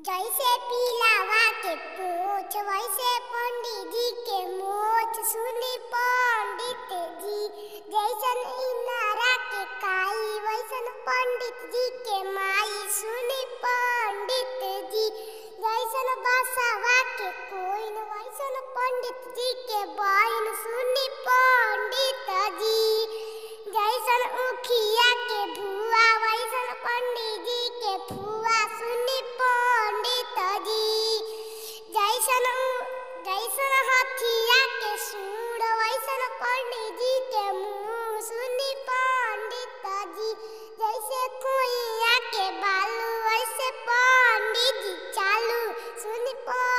जैसे पीलावा के पूछ वैसे पंडित जी के मोछ सुनी पंडित जी। जैसन इनारा के काई वैसन पंडित जी के माई सुनी पंडित जी। जैसन बसवा के कोइन वैसन पंडित जी के बहिन सुनी पंडित जी। जैसन उखिया के भुआ वैसन पंडित जी के फुआ सुनी पंडित जी। जैसन जैसन हथिया के सूंड वैसन पंडित जी के मुँह सुनी पंडित जी। जैसे कुइया के बालू वैसे पंडित जी चालू सुनी पंडित।